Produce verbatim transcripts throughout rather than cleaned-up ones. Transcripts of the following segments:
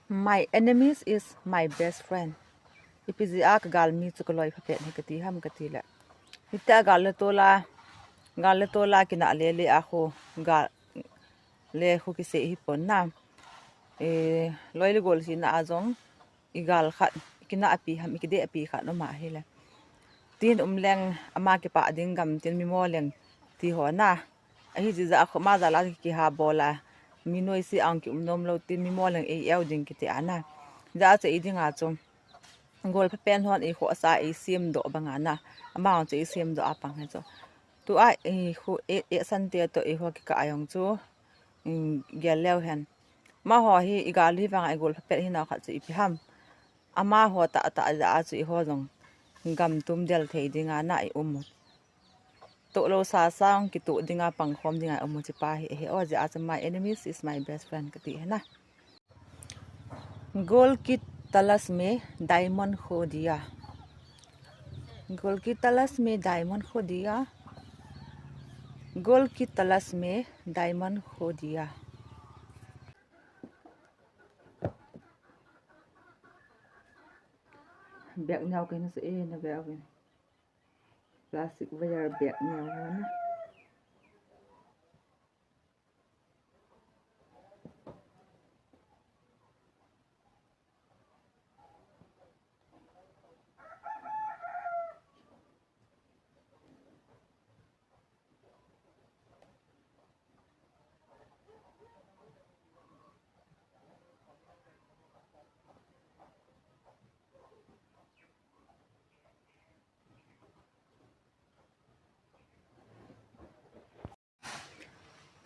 My enemies is my best friend. Ipi jeh a ka galmi chu ka loi pha pet hi ka ti ham ka ti le. Hitia gal le tola, gal le tola kina le le a khu, gal le khu kisei hi pon na. E, loi le gol sina a jong, i gal khat, i kina a pi ham, i kidei a pi khat um a hi le. Tin um leng ama kipah ding gam tin mi mo leng ti ho na. Ahi jeh a khu ama jal a kiha bol a, mi noise a ong ki um nom lou tin mi mo leng ei eu ding kiti a na. Jeh a chu ei ding a chu, gol pha pen hon ei khohsa ei sem doh bang a na. Ama ong chu ei sem doh a pang hi chu. Tu a ei khu e, e san te to ei ho kikah a jong chu, um, gel leu hen. Amaho hi i gal hi vang a i gol pha pet hi nau khat chu ipi ham. Amaho tah tah jeh a chu eiho jong gam tum del thei ding a na i um u. Toh lou sa sang kitoh ding a pang khom ding a i um u chi pa hi ahi. O jeh a chu my enemies is my best friend ka ti hi na. गोल की तलाश में डायमंड खो दिया। गोल की तलाश में डायमंड खो दिया। गोल की तलाश में डायमंड खो दिया। Bag neo kahin sa e na bag in. Plastic wire bag neo ho na.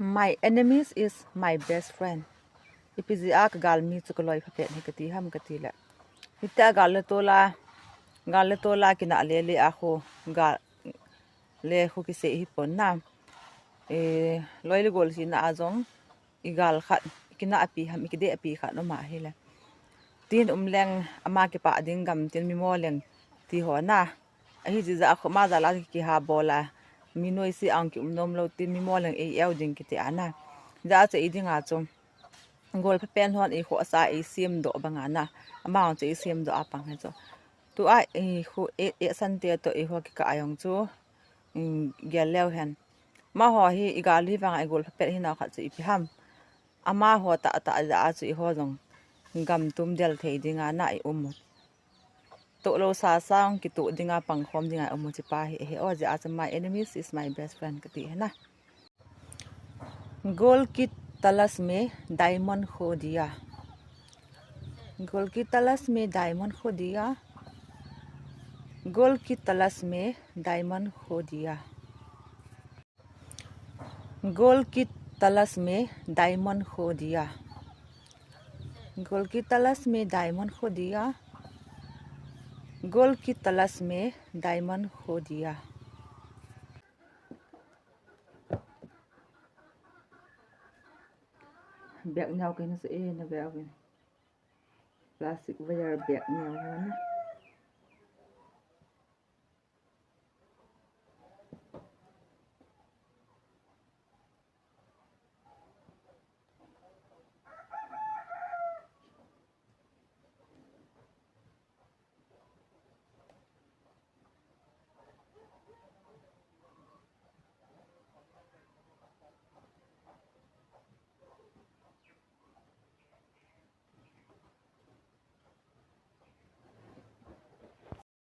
My enemies is my best friend. Ipi jeh a ka galmi chu ka loi pha pet hi ka ti ham ka ti le. Hitia gal le tola, gal le tola kina le le a khu, gal le khu kisei hi pon na. E, loi le gol sina a jong, i gal khat, i kina a pi ham, i kidei a pi khat um a hi le. Tin um leng ama kipah ding gam tin mi mo leng ti ho na. Ahi jeh a khu ama jal a kiha bol a, mi noise a ong ki um nom lou tin mi mo leng ei eu ding kiti a na. Jeh a chu ei ding a chu, gol pha pen hon ei khohsa ei sem doh bang a na. Ama ong chu ei sem doh a pang hi chu. Tu a ei khu e, e san te to ei ho kikah a jong chu, um, gel leu hen. Amaho hi i gal hi vang a i gol pha pet hi nau khat chu ipi ham. Amaho tah tah jeh a chu eiho jong gam tum del thei ding a na i um u. Toh lou sa sang kitoh ding a pang khom ding a i um u chi pa hi ahi. O jeh a chu my enemies is my best friend ka ti hi na. गोल की तलाश में डायमंड खो दिया। गोल की तलाश में डायमंड खो दिया। गोल की तलाश में डायमंड खो दिया। गोल की तलाश में डायमंड खो दिया। गोल की तलाश में डायमंड खो दिया। गोल की तलाश में डायमंड खो दिया। Bag neo kahin sa e na bag in. Plastic wire bag neo ho na.